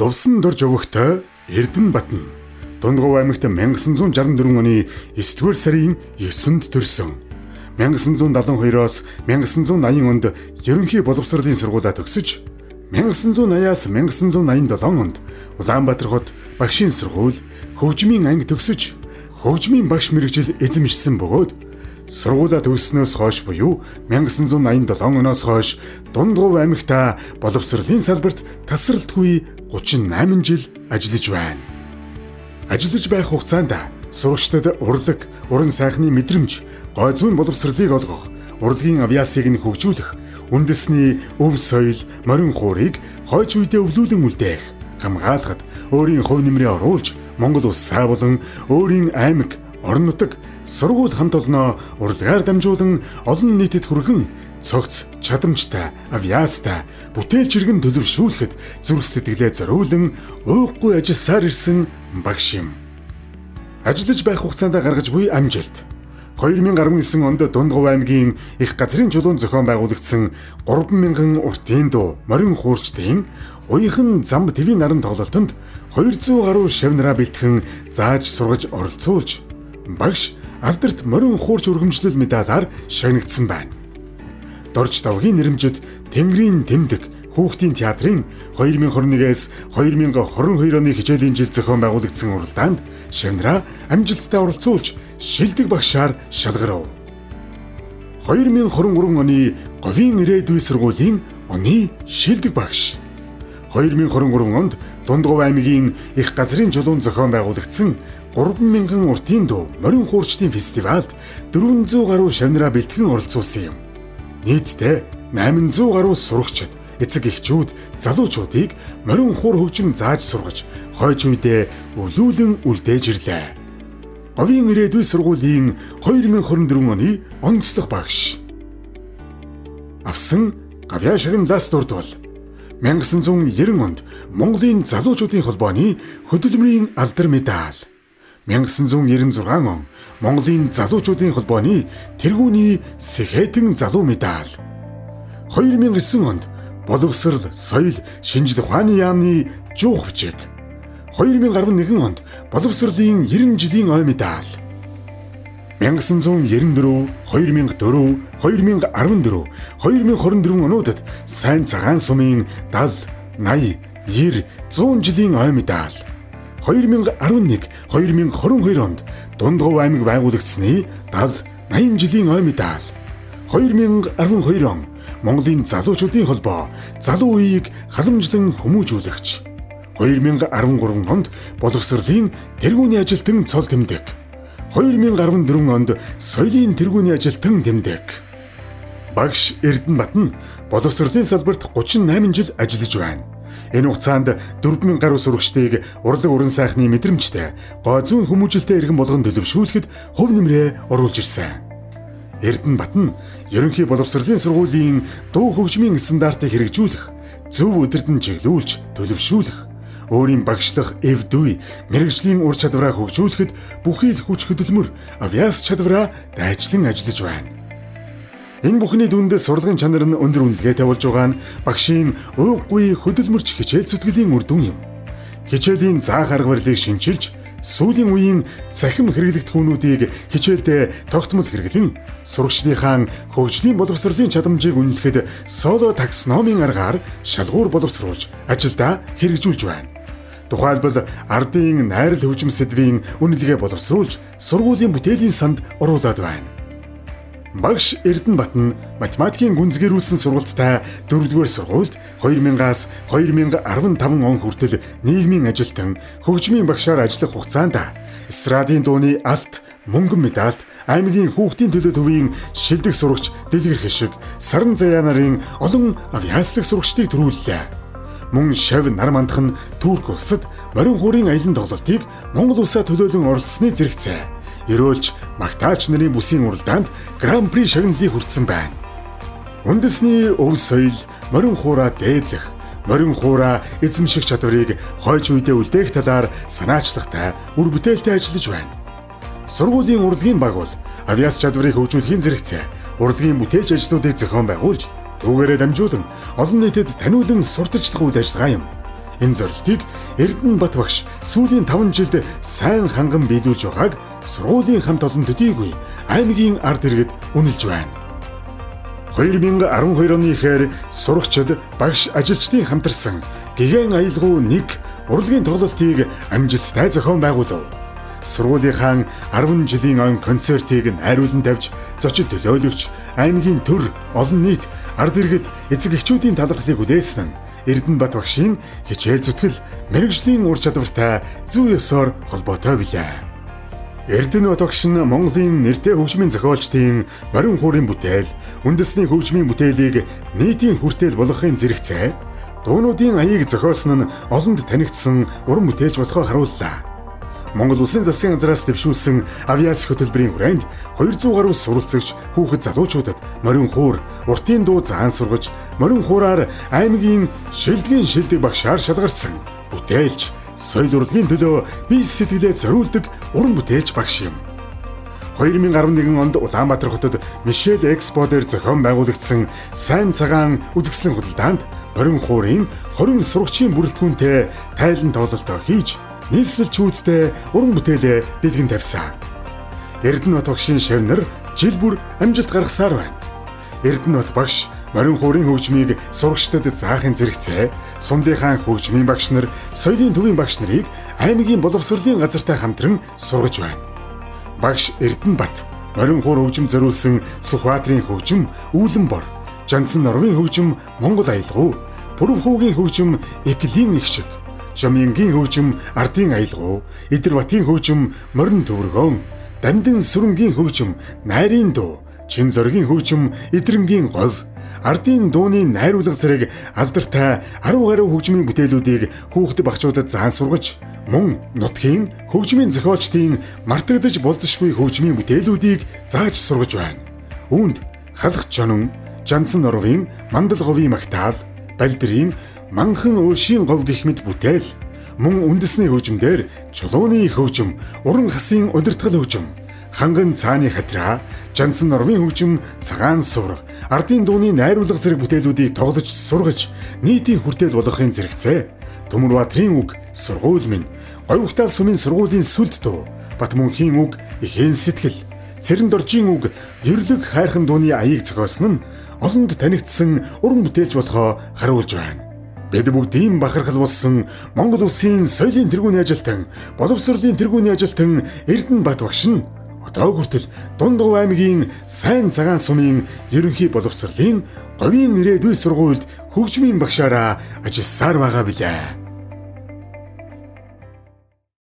Лувсан дорж өвөгтэй Эрдэнэбат нь Дундговь аймагт 1964 оны 9-р сарын 9-нд төрсөн. 1972-оос 1980 онд ерөнхий боловсролын сургуулиа төгсөж, 1980-аас 1987 онд Улаанбаатар хот багшийн сургууль хөгжмийн анги төгсөж, хөгжмийн багш мэргэжил эзэмшсэн бөгөөд сургуулиа төгссөнөөс хойш буюу 1987 оноос хойш Дундговь аймагта боловсролын салбарт тасралтгүй 38 жил ажиллаж байна. Ажиллаж байх хугацаанд сурагчдад урлаг, уран сайхны мэдрэмж, гой зүйн боловсролыг олгох, урлагийн авьяасыг нь хөгжүүлэх, үндэсний өв соёл, морин хуурыг хойч үедээ өвлүүлэн үлдээх, хамгаалахад өөрийн хувь нэмрээ оруулж, Монгол улсаа болон өөрийн аймаг, орон нутаг, сургууль хамт олноо урлагаар дамжуулан олон нийтэд хүргэн цогц чадамжтай, авьяастай бүтээлч иргэн төлөвшүүлэхэд зүрх сэтгэлээ зориулан ууггүй ажилласаар ирсэн багш юм. Ажиллаж байх хугацаанд гаргаж буй амжилт. 2019 онд Дундговь аймгийн их газрын чулуун зохион байгуулагдсан 3000 уртын дуу морин хуурчдын уяхан зам твийн наран тоглолтод 200 гаруй шавнараа бэлтгэн зааж сургаж оролцуулж багш алдарт морин хуурч өргөмжлөл медалаар шагнагдсан байна. Дорж давгийн нэрэмжит Тэнгэрийн тэмдэг хүүхдийн театрын 2021-ээс 2022 оны хичээлийн жил зохион байгуулагдсан уралдаанд шавнараа амжилттай оролцуулж шилдэг багшаар шалгарав. 2023 оны Говийн ирээдүй сургуулийн оны шилдэг багш. 2023 онд Дундговь аймгийн их газрын чулуун зохион байгуулагдсан 3000 уртын дуу морин хуурчдын фестивалд 400 гаруй шавнараа бэлтгэн оролцуулсан юм. Нийтдээ 800 гаруй сурагчид, эцэг эхчүүд, залуучуудыг морин хуур хөгжим зааж сургаж, хойч үедээ өлүүлэн үлдээж ирлээ. Говийн ирээдүй сургуулийн 2024 оны онцлог багш. Авсан гавьяа шагналаас дурдвал 1990 онд Монголын залуучуудын холбооны хөдөлмөрийн алдар медаль, 1996 он Монголын залуучуудын холбооны тэргүүний сэхэтэн залуу медаль, 2009 онд боловсрал, соёл, шинжлэх ухааны яамны жуух бичиг, 2011 онд боловсролын 90 жилийн ой медаль, 1994, 2004, 2014, 2024 онуудад сайн цагаан сумын 70, 80, 90, 100 жилийн ой медаль, 2011, 2022 онд Дундговь аймаг байгуулагдсаны 70, 80 жилийн ой медаль, 2012 он Монголын залуучуудын холбоо залуу үеийг халамжлан хүмүүжүүлэгч, 2013 онд боловсролын тэргүүний ажилтан цол тэмдэг, 2014 онд соёлын тэргүүний ажилтан тэмдэг. Багш Эрдэнэбат нь боловсролын салбарт 38 жил ажиллаж байна. Энэ хугацаанд 4000 гаруй сурагчдыг урлаг уран сайхны мэдрэмжтэй, гой зүйн хүмүүжилтэй иргэн болгон төлөвшүүлэхэд хувь нэмрээ оруулж ирсэн. Эрдэнэбат нь ерөнхий боловсролын сургуулийн дуу хөгжмийн стандартыг хэрэгжүүлэх, зөв удирдан чиглүүлж төлөвшүүлэх, өөрийн багшлах эв дүй мэргэжлийн ур чадвараа хөгжүүлэхэд бүхий л хүч хөдөлмөр, авьяас чадвараа дайчлан ажиллаж байна. Энэ бүхний дүндээ сурлагын чанар нь өндөр үнэлгээтэй болж байгаа нь багшийн ууггүй хөдөлмөрч хичээл зүтгэлийн үр дүн юм. Хичээлийн заах арга барилыг шинчилж, сүүлийн үеийн цахим хэрэглэгдэхүүнүүдийг хичээлдээ тогтмол хэрэглэн, сурагчдынхаа хөгжлийн боловсролын чадамжийг үнэлэхэд соло таксономийн аргаар шалгуур боловсруулж ажилдаа хэрэгжүүлж байна. Тухайлбал ардын найрал хөгжим сэдвийн үнэлгээ боловсруулж сургуулийн бүтээлийн санд оруулаад байна. Багш Эрдэнэбат нь математикийн гүнзгийрүүлсэн сургалттай 4-р сургуульд 2000-аас 2015 он хүртэл нийгмийн ажилтан, хөгжмийн багшаар ажиллах хугацаанд эстрадын дууны алт, мөнгөн медальт, аймгийн хүүхдийн төлөө төвийн шилдэг сурагч дэлгэр хишиг, саран заяа нарын олон авьяаслаг сурагчдыг төрүүллээ. Мөн шав нар мандах нь Турк улсад морин хуурын аялан тоглолтыг Монгол улсаа төлөөлөн оролцсны зэрэгцээ. Ерөөлч магтаач нарын бүсийн уралдаанд Гран-при шагналыг хүртсэн байна. Үндэсний өв соёл, морин хуураа дээдлэх, морин хуураа эзэмших чадварыг хойч үедээ үлдээх талаар санаачлагтай, үр бүтээлтэй ажиллаж байна. Сургуулийн урлагийн баг бол авьяас чадварыг хөгжүүлэхийн зэрэгцээ урлагийн бүтээлч ажлуудыг зохион байгуулж, түүгээрээ дамжуулан олон нийтэд таниулан сурталчлах үйл ажиллагаа юм. Энэ зорилтыг Эрдэнэбат багш сүүлийн 5 жилд сайн ханган биелүүлж байгааг сургуулийн хамт олон төдийгүй аймгийн ард иргэд үнэлж байна. 2012 оны ихээр сурагчид, багш, ажилчдын хамтарсан "Гэгээн аялгау 1" урлагийн тоглолтыг амжилттай зохион байгуулав. Сургуулийнхаа 10 жилийн ойн концертыг найруулан тавьж, зочид төлөөлөгч, аймгийн төр, олон нийт, ард иргэд, эцэг эхчүүдийн талархлыг хүлээсэн нь Эрдэнэбат багшийн хичээл зүтгэл, мэргэжлийн ур чадвартай зүй ёсоор холбоотой билээ. Эрдэнэбат багш нь Монголын нэртэй хөгжмийн зохиолчдын морин хуурын бүтээл, үндэсний хөгжмийн бүтээлийг нийтийн хүртээл болгохын зэрэгцээ дуунуудын аяыг зохиосон нь олонд танигдсан уран бүтээлч болохоо харууллаа. Монгол Улсын засгийн газраас дэвшүүлсэн авиас хөтөлбөрийн хүрээнд 200 гаруй суралцагч хүүхэд залуучуудад морин хуур, уртын дуу заан сургаж, морин хуураар аймгийн шилдгийн шилдэг багшаар шалгарсан бүтээлч, соёл урлагийн төлөө бие сэтгэлээ зориулдаг уран бүтээлч багш юм. 2011 онд Улаанбаатар хотод Мишель Экспо дээр зохион байгуулагдсан сайн цагаан үзэсгэлэн худалдаанд морин хуурын 20 сурагчийн бүрэлдэхүүнтэй тайлан тоглолтоо хийж, нийслэл чүүцтэй уран бүтээлээ дэлгэн тавьсан. Эрдэнэбат багшийн шавнар жил бүр амжилт гаргасаар байна. Эрдэнэбат багш морин хуурын хөгжмийг сурагчдад заахын зэрэгцээ Сумдынхаа хөгжмийн багш нар, соёлын төвийн багш нарыг аймгийн боловсролын газартай хамтран сургаж байна. Багш Эрдэнэбат морин хуур хөгжим зориулсан Сүхбаатарын хөгжим Үүлэн бор, Жансан норвын хөгжим Монгол аялгау, Пүрэвхүүгийн хөгжим Эклийн их шиг, Жамингийн хөгжим Ардын аялгау, Идэрбатын хөгжим Морин төвөргөөн, Дамдин сүрэнгийн хөгжим Найрын дуу, Чин зоригийн хөгжим Идрэнгийн говь, Ардын дууны найруулга зэрэг алдартай 10 гаруй хөгжмийн бүтээлүүдийг хүүхэд багчуудад заан сургаж, мөн нутгийн хөгжмийн зохиолчдын мартагдаж болзошгүй хөгжмийн бүтээлүүдийг зааж сургаж байна. Үүнд Халах Жонон, Жансан норвын Мандал говийн магтаал, Балдрын Манхан өөшийн говь гэх мэт бүтээл, мөн үндэсний хөгжмдөр Чулууны хөгжим, Уран хасын удирдгал хөгжим, Ханган цааны хатраа, Жансан норвын хөгжим, Цагаан сувраг, Ардын дууны найруулга зэрэг бүтээлүүдийг тоглож сургаж, нийтийн хүртээл болгохын зэрэгцээ Төмөрбаатрын үг, Сургууль минь, Говьхтал сумын сургуулийн сүлд дуу, Батмөнхийн үг, Эхэн сэтгэл, Цэрэндоржийн үг, Ерлэг хайрхан дууны аяыг зохиосон нь олонд танигдсан уран бүтээлч болохоо харуулж байна. Бид бүгдийн бахархал болсон Монгол Улсын соёлын тэргүүний ажилтан, боловсролын тэргүүний ажилтан Эрдэнэбат багш нь одоо хүртэл Дундгов аймгийн сайн цагаан сумын ерөнхий боловсролын говийн ирээдүй сургуульд хөгжмийн багшаараа ажилласаар байгаа билээ.